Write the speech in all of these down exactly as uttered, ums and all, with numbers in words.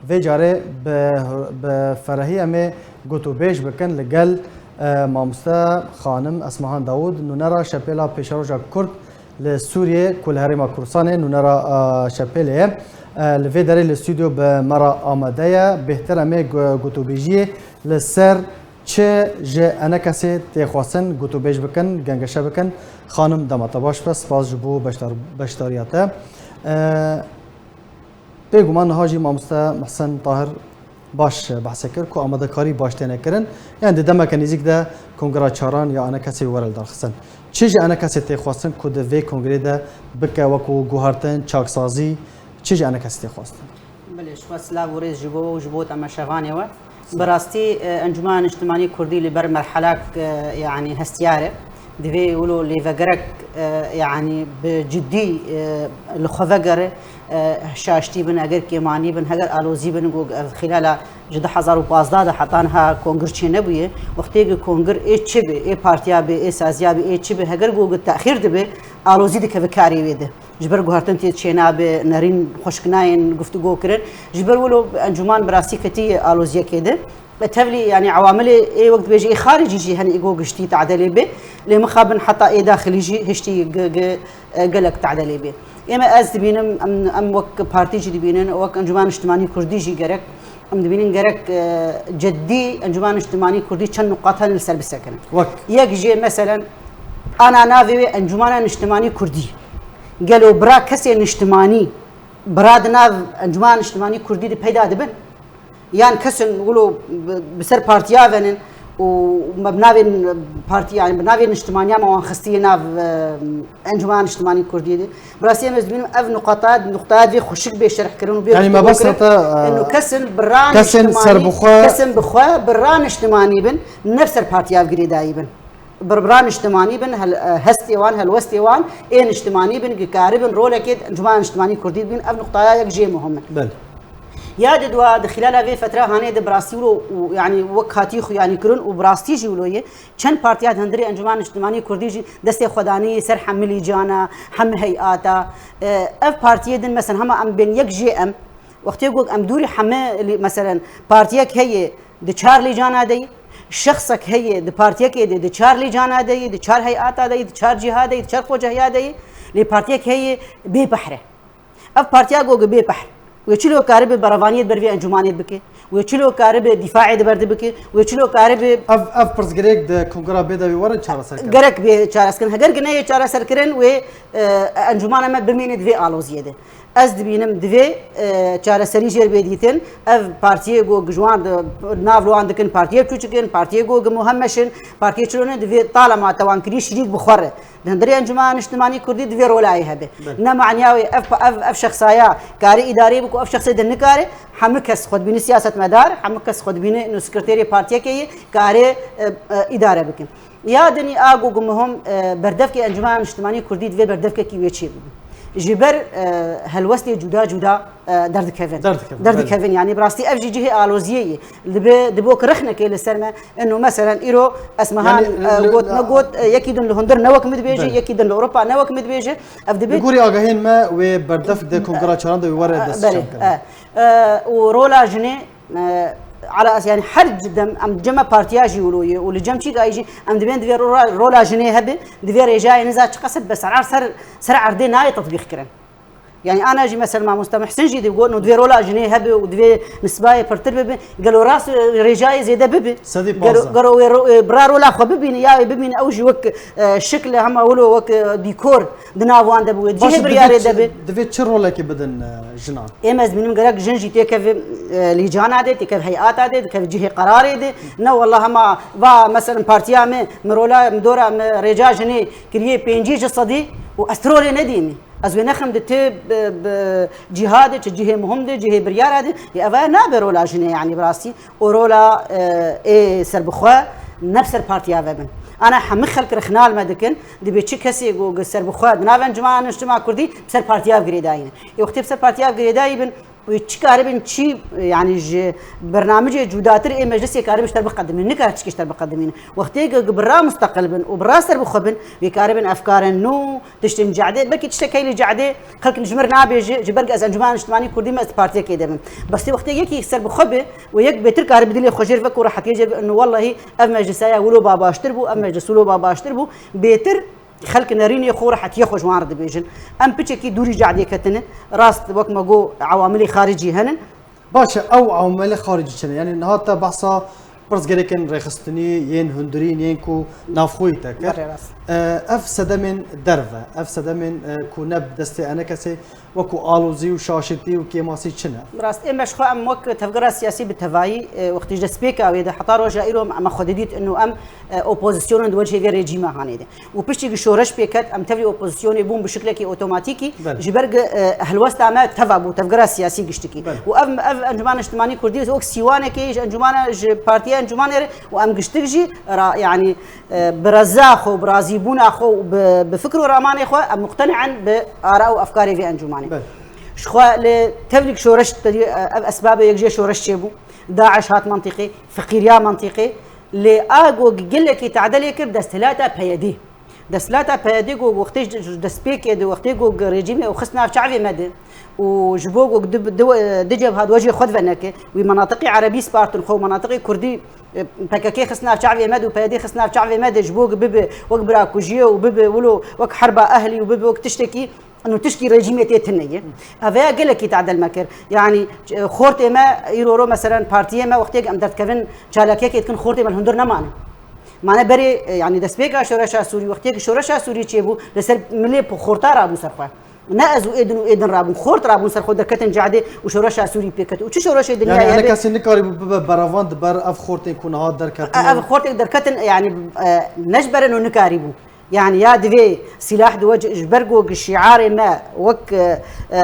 Vê carê bi, bi ferehî em ê gotûbêj bikin li gel, e, mamoste xanim Esmahan Dawûd, nûnera Şepêla Pêşeroja Kurd li Sûriyê ku li Herêma Kurdistanê nûnera, e, Şepêlê ye. E, li vê derê li stûdyo bi me re amade ye. Bêhtir em ê gu-, gotûbêjiyê li ser çi ji enekesê tê xwestin gotûbêj bikin, gengeşe bikin. Xanim, dema te baş be, spas ji bo beşdar-, beşdariya te. E, Bêguman niha jî mamoste Mihsen Tahir baş behse kir ku amadekarî baş têne kirin. Yanî di demeke nêzîk de kongra çaran ya enekesê were lidarxistin. Çi ji enekesê tê xwestin ku di vê kongrê de bike wekû guhertin, çaksazî, çi ji enekesê tê xwestin? Belê, ji xwe silav û rêz ji bo we û ji bo temaşevanê we. Bi rastî, e, Encûmena Niştimanî Kurdî li ber merhelak, e, yanî hestiyar e. Divê wilo lêvegerek, e, yanî bi cidî, e, li xwe vegere, e, şaştî bin, eger kêmanî bin, heger alozî bin, ku ev xîlala ji du hezar û pazdeh de heta niha kongir çênebûye. Wextê ku kongir ê çi be, ê partiya be, ê saziya be, ê çi be, heger ku texîr dibe, alozî dikeve karê wê de. Ji ber guhertin tê çênabe, nerîn xweşik nayên guftûgo kirin. Ji ber wilo encûman bi rastî ketiye aloziyekê de. Tevlî, yanî, ewamilê ê wek dibêje ê xaricî jî hene êgo giştî tedelê bê. Lê mixabin heta ê daxilî jî hiştî ge-, ge-, e, gelek tedelê bê. Ême ez dibînim, em, em wek partî jî dibînin, wek Encûmena Niştimanî Kurdî jî gerek, em dibînin gerek, e, ceddî Encûmena Niştimanî Kurdî çend nuqat hene li ser bisekinin. Wek? Yek jê, meselen, ana navê wê Encûmena Niştimanî Kurdî. Gelo bira kesê niştimanî, bira di nav Encûmena Niştimanî Kurdî de peyda dibin? Yan kesin wilo bi, bi ser partiya venin û me bi navê partiya, yani bi navê niştimaniya me wan xistiye nav, e, Encûmena Niştimanî Kurdî de. Bi rastî em ez dibînim ev nuqata, nuqtaya divê xweşik bê şerhkirin û bê Yanî guftûgo mebesta kirin. Te, e, Eno kesin bi ra kesên niştimanî, serbixwe kesin bi xwe bi ra niştimanî bin, ne bi ser partiya girêdayî bin. Bi ra niştimanî bin, hel-, e, hestê wan, helwestê wan ê niştimanî bin, gikaribin rolekê di Encûmena Niştimanî Kurdî bin, ev nuqtaya yek jê muhim in. Belê. Ya di dua, di xîlala vê fetra hanê de bi rastî wilo û, yanî, wek hatî xuyanî kirin û bi rastî jî wilo ye, çend partiya di hundirê Encûmena Niştimanî Kurdî jî destê xwe danî ser hemilî cana, hemi heyata. E, ev partiyê din, mesela, hema em bên yek jê em, wextê ku em dûrî hemi, li-, meselen, partiyek heye, di çar lîcana de yî, şexsek heye di partiyekê de di çar lîcana de yî, di çar heyata de yî, di çar cîha de yî, di çar xwecehiya de yî, lê partiyek heye bê behr e. Ev partiya goge bê behr. Wê çilo karibe berevaniyê di ber vê encûmanê bike? Wê çilo karibe dîfaê di ber de bike? Wê çilo karibe Ev, ev pirsgirêk di kongra bê de wê werin çareserkirin? Gerek bê çareserkirin. Heger ki neyê çareserkirin, wê, e, encûmana me bimîne di vê aloziyê de. Ez dibînim divê, e, çareserî jêr bê dîtin. Ev partiyê ku ji wan di nav li wan dikin, partiyê çûçik in, partiyê ku gi muhemmeş in, partiyê çilo ne, divê talema tewankirî şirîk bi xwe re. Di hundirê Encûmena Niştimanî Kurdî divê rolayê hebe. Belê. Ne maniya wê ev, ev, ev şexsaya kare îdareyê bike, ev şexsê de nikare. Hemû kes xwe dibîne siyasetmedar, hemû kes xwe dibîne ino sekreterê partiyekê ye, kare, e, e, îdare bikin. Ya dinî a ku muhim, e, berdevkê Encûmena Niştimanî Kurdî divê berdevkekî wê çê bibin. Ji ber, e, helwestê cuda cuda, e, derdikevin. Derdikevin, Derdikevin, belê. Yanî bi rastî ev jî cihê aloziyê ye. Dibe, dibe wek rexnekê li ser me. Ino meselen îro Esmehan, Yanî, e, li, got, me got, e, yekî din li hundir ne wek min dibêje, Belê. yekî din li Ewropa ne wek min dibêje. Ev dibe Li gorî agahiyên me wê berdevk de kongra çaran de wê were E, dest belê, çavkirin. e. E, û rola jinê, e, ala es-, yani her c-, dem, em cem me partiya jî wilo ye û li cem çî gayî jî em dibên divê rola, rola jinê hebe, divê rêjayê niza çiqas be ser, ser, ser erdê nayê tetbîq kirin. Yani ana jî mesela mamoste Muhsin jî digot, no divê rola jinê hebe û divê nisbayê pirtir bibe. Gelo rast, e, rêjayê zêde bibe? Sedî Gelo, panzdeh. gelo wê ro-, e, bira rola xwe bibîne, ya wê bibîne ew jî wek, e, şikle hema wilo wek, e, dîkor di nav wan de bibe. Cihê Başe, biryarê divê de çi, be. divê çi rolekê bidin, e, jinan? Êm ez dibînim gerek jin jî têkeve, e, lîcana de, têkeve heyata de, dikeve cihê qerarê de. Ne wela hema va, mesela partiya me, min rola, min dora, min rêca jinê kiriye pêncî ji sedî û ez ti rolê nedîmî. Ez wê nexim di ti bi, bi cîha de, çi cihê muhim de, cihê biryara de, ê eva nabe rola jinê, yani bi rastî. Û rola, e, ê serbixwe ne bi ser partiya ve bin. Ana hemî xelk rexna li me dikin, dibê çi kesê ku, ku serbixwe di nav Encûmena Niştimanî Kurdî bi ser partiya girêdayî ne. Ê wextê bi ser partiya girêdayî bin, Wê çi karibin, çi, yani ji bernamicê cudatir ê meclisê karibin ji ter biqedimînin, nikare tişkî ji ter biqedimînin. Wextê ku bi ra musteqil bin û bi ra ser bi xwe bin, wê karibin efkarên nû, tiştên cehde, belkî tiştek heyî li cehde xelk ji mir nabêje, ji ber ku ez Encûmena Niştimanî Kurdî me, ez partiyekê de bim. Bes tê wextê yekî ser bi xwe be û yek bêtir karibe dilê xwe jêr veke û rehetiyê jêr veke, û wellahî ev meclisa ya wilo ba baştir bû, ev meclis wilo ba baştir bû, bêtir xelk nerînê xwe û rehetiyê xwe ji wan re dibêjin. Em piçekî dûrî cehde ketine, rast wek me got ewamilê xaricî henin. Baş e, ew ewamilê xaricî çi ne? Yani niha te behsa pirsgirêkên rêxistinî, yên hundirîn, yên ku navxweyî te kir. Belê, rast. E, ev sedemên derve, ev sedemên, e, ku ne bi destê enekesê, wekû alozî û şaşitî û kêmasî çi ne? Rast, ê me ji xwe em wek tevgera siyasî bi tevayî, e, wextî ji destpêka wê de heta roja îro me xwe didît û em, e, opozîsyonên di wecihê vê rejîma hanê de. Û piştî ku şoreş pê ket, em tevlî opozîsyonê bûn bi şiklekî otomatîkî, Belê. ji ber ku, e, helwesta me teva bû, tevgera siyasî giştikî. Belê. Û ev, ev Encûmena Niştimanî Kurdî wek sîwanekê ji encûmana, ji partiya encûmanê re û em giştik jî ra, yanî, e, bi reza xwe, bi razîbûna xwe û bi, bi fikr û ramanê xwe em muqteni'in bi ara û efkarê vê encûmanê. Belê. Ji xwe li tevlîk şoreş, te dî, e, ev esbabê yek jê şoreş çêbû. DAIŞ hat mantîqê, feqîriya mantîqê. Lê a ku gelekî te'delê kir desthilata P Y D. Desthilata P Y D ku wextê ji, ji destpêkê de, wextê ku rejîmê û xist nav çavê me de û ji bo ku di, di, di cebha di wecê xwe de veneke, wî menatiqê erebî spartin xwe û menatiqê kurdî, e, P K K xist nav çavê me de û P Y D xist nav çavê me de ji bo ku bibe wek birakujiyê û bibe wilo wek herba ehlî û bibe wek tiştekî Eno tişkî rejîmê tê tune ye. Ev ya gelekî tadel me kir. Yanî, e, xortê me, îro ro, meselen, partiyê me, wextê em derdikevin, çalakiyekê dikin, xortê me li hundir nemane. Mane berê, e, yanî destpêka şoreşa Sûrî, wextê ku şoreşa Sûrî çêbû, li ser milê xorta rabûn ser xwe. Ne ez û êdin û êdin rabûn, xort rabûn ser xwe, derketin cadê û şoreşa Sûrî pê ket. Û çi şoreşê dinyayê Yani, hene hebe? Kesî nikarîbû bibe berevand di ber ev xortên ku niha derketin. Ev xortên derketin, yanî, e, ne ji ber eno nikarîbû. Yani ya divê sîlah di we ji ber ku şiarê me wek, e, e,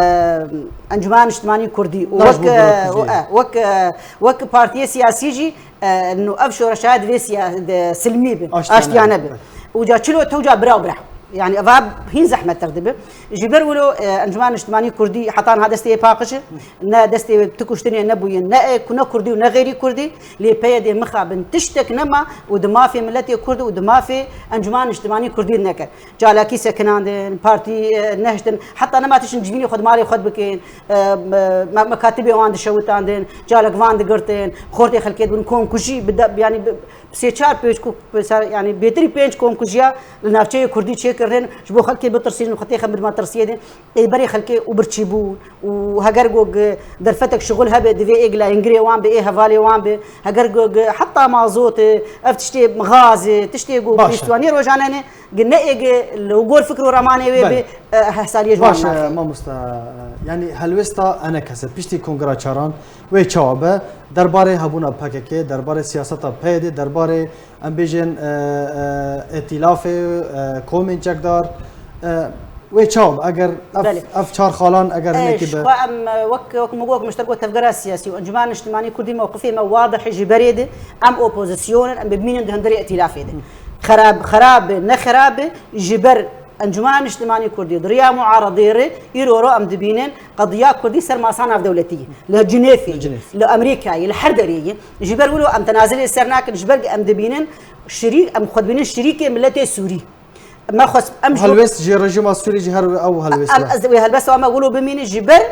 Encûmena Niştimanî Kurdî û wek, e, wek, e, wek partiyê siyasî jî, e, no ev şoreşa divê siya-, de, silmî bi, aştiyane bi. Û ca çilo tewca bira û bira. Yani eva hîn zehmettir dibi. Ji ber wilo, e, Encûmena Niştimanî Kurdî heta niha destê paqij e. Ne destê tu kuştinê nebûye, ne e, ku ne Kurdî û ne xeyrî Kurdî. Lê P Y D mixabin tiştek nema û di mafê miletê Kurd û di mafê Encûmena Niştimanî Kurdî neke. Çalakî sekinandin, partî, e, nehiştin, heta nema tiştin civînê xwe di malê xwe bikin, e, me-, me-, mekatibê wan dişewitandin, çalak van digirtin, xortê xelkê dibin komkujî, bi de-, yanî bi, sê çar pênc ku, ser, yanî bêtirî pênc komkujiya li navçeyê Kurdî çêkirin, ji bo xelkê bitirsînin, xwe têxin bi metirsiyê din. Ê berê xelkê û birçî bû û heger ku gi-, derfetek şixul hebe, divê ê gila hingirê wan be, ê hevalê wan be. Heger ku gi-, heta mazot, ev tiştê gaz, tiştê ku Baş e. pêştiwaniyê rojane ne, gi ne ê gi li gor fikr û ramanê wê Belê. be, e, hehsaliyê ji wan Baş e, nafe. Mamosta, e, yani helwesta enekese piştî kongra çaran wê çawa be? Derbarê hebûna P K K, derbarê siyaseta P Y D, derbarê em bêjin, e, e, îtîlafê, e, komên çekdar, e, wê çawa be? Eger ev, Belê. ev çar xalan eger E, hinekî ji be xwe em, e, wek, wek min got, wek min ji te got, tevgera siyasî û Encûmena Niştimanî Kurdî mewqifê me wadih e ji berê de, em opozîsyon in, em bimînin di hundirê îtîlafê de. Xerab, xerab be, ne xerab be, ji ber Encûmena Niştimanî Kurdî di riya muaredê re îro ro em dibînin qediya Kurdî ser masa navdewletî ye. Li Cinêfê Li ye, Cinêf. li Amerîkayê ye, li her derê ye. Ji ber wilo em tenazilê ser nakin, ji ber em dibînin şirîk, em xwe dibînin şirîkê miletê Sûrî. Me xwest, em ji Helwest jî rejîma Sûrî jî her ew helwest Em, e. ez wê helbesta me wilo bimînin ji ber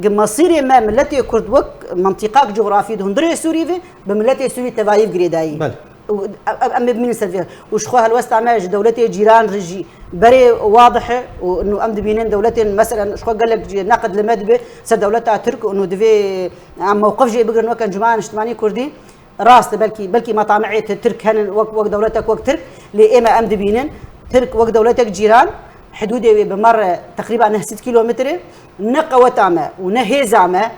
gi mesîrê me miletê Kurd wek mentîqak cografî di hundirê Sûrî ve bi miletê Sûrî tevayî girêdayî. Belê. Û em, em ê bimînin ser vê. Û ji xwe helwesta me ji dewletê cîran re jî berê wadih e û nû em dibînin dewletên, meselen, ji xwe gelek jî neqid li me dibe ser dewleta Tirk û nû divê em mewqif jê bigirin wek Encûmena Niştimanî Kurdî. Rast e, belkî, belkî metame'ê Tirk henin wek, wek dewletek wek Tirk, lê ême em dibînin Tirk wek dewletek cîran, hidûdê wê bi me re teqrîba neh sed kîlometre, ne qeweta me û ne hêza me,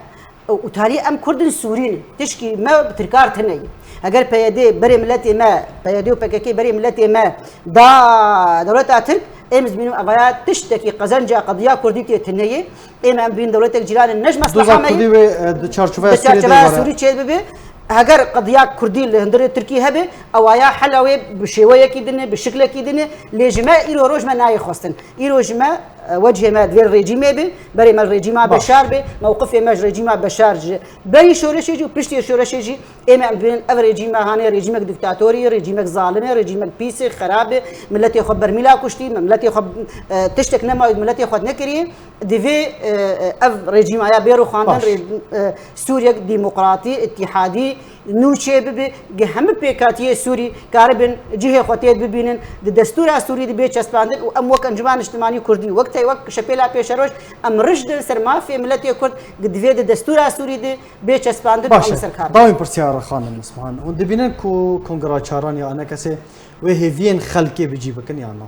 û talî em Kurdin Sûrî ne. Tişkî me bi Tirkar tune ye. Heger P Y D berê miletê me, P Y D û P K K berê miletê me da dewleta Tirk, êm ez bînim evaya tiştekî qezenca qediya Kurdî tê tune ye. Êm em bîn dewletek cîran in, ne ji meslaha Doza me ye. Kurdî wê, e, di çarçoveya Di Sûriyê de çarçoveya were. Sûrî çê bibe. Heger qediya Kurdî li hundirê Tirkî hebe, ewaya hela wê bi şêweyekî din e, bi şiklekî din e. Lê ji me îro roj me nayê xwestin. Îro ji me Wecihê me divê rejîmê be, berê me rejîma Beşar be, mewqifê me ji rejîma Beşar ji berî şoreşê jî û piştê şoreşê jî ê me em dibînin ev rejîma hane rejîmek diktatorî, rejîmek zalim e, rejîmek pîs e, xerab e, miletê xwe bermîla kuştî, miletê xwe, e, tiştek nema miletê xwe nekiriye. Divê, e, e, ev rejîma ya bê rûxandin, rê-, e, Sûriyek demokratî, îtîhadî, nû çê bibe, ge hemî pêkhatiyê Sûrî karibin cihê xwe tê bibînin, di destûra Sûrî de bê çespandin û em wek Encûmen Niştimanî Kurdî, wek te, wek Şepêla Pêşeroj, em rijd in ser mafê miletê Kurd, ge divê di destûra Sûrî de bê çespandin û Baş em e. Ser kar bikin. Dawîn pirsiyara xanim Ismihan. Hûn dibînin ku Kongra Çaran ya ENKSê wê hêviyên xelkê bi cî bikin ya na?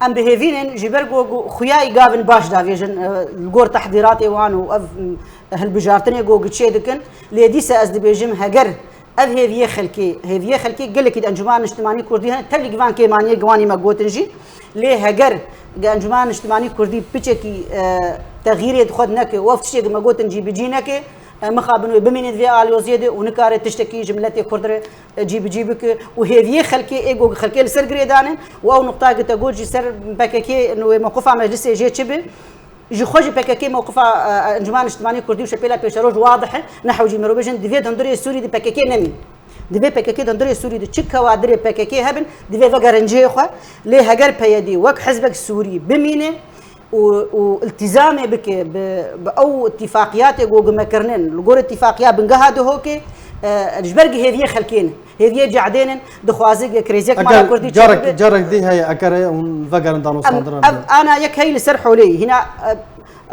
Em bi hêvî nin, ji ber ku, ku xuya î gavin baş davêjin, e, li gor tehdîratê wan û ev, e, hilbijartinê ku, ku çê dikin. Lê dîsa ez dibêjim, heger ev hêviyê xelkê, hêviyê xelkê gelekî di Encûmena Niştimanî Kurdî hene, tevlî van kêmaniyê giwanî me gotin jî. Lê heger Encûmena Niştimanî Kurdî piçekî, e, texyîrê xwe neke û ev tiştê ku me gotin cî bi cî neke, e, mixabin wê bimîne di vê alyoziyê de û nikare tiştekî ji miletê Kurd re e, cî bi cî bike û hêviyê xelkê ê ku xelkê li ser girê danin û ew nuqta ku te got jî ser PKK wê mewqifa meclisê jê çi bi? Ji xwe jî PKK mewqifa, e, Encûmena Niştimanî Kurdî û Şepêla Pêşeroj wadih e. Ne hewcî mirov bêjin, divê di hundirê Sûrî de PKK nemî. Divê PKK di hundirê Sûrî de çi kewadirê PKK hebin, divê vegerin cihê xwe. Lê heger PYD wek hizbek Sûrî bimîne, û, û iltîzamê bike bi, bi ew îtîfaqiyatê ku me kirinin, li gor îtîfaqiya bingeha Duhokê, e, ji ber hêviyê xelkê ne, hêviyê cehdê ne, dixwaze ke krêziyek mala Kurdî çêbibe. Carek dî heye, eger heye hûn vegerin danûstandina. Ev ana yek hey li ser holê, hîna, e,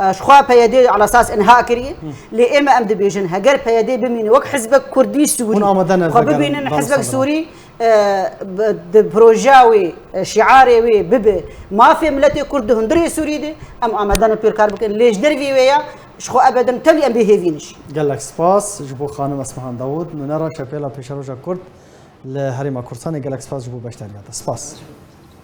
e, ji xwe PYD ala esas inha kiriye, lê ê me em dibêjin, heger PYD bimîne wek hizbek Kurdî Sûrî, xwe bibînin hizbek Sûrî, e, bi, di projeya wê, e, şiarê wê bibe, mafê miletê Kurd di hundirê Sûrî de, em amade ne pêr kar bikin. Lê ji dervî wê ya, ji xwe ebedin tevlî em bê hêvî ne jî. Gelek spas ji bo xanim Esmihan Dawûd, nûnera Şepêla Pêşeroja Kurd li Herêma Kurdistanê. Gelek spas ji bo beşdariyata. Spas.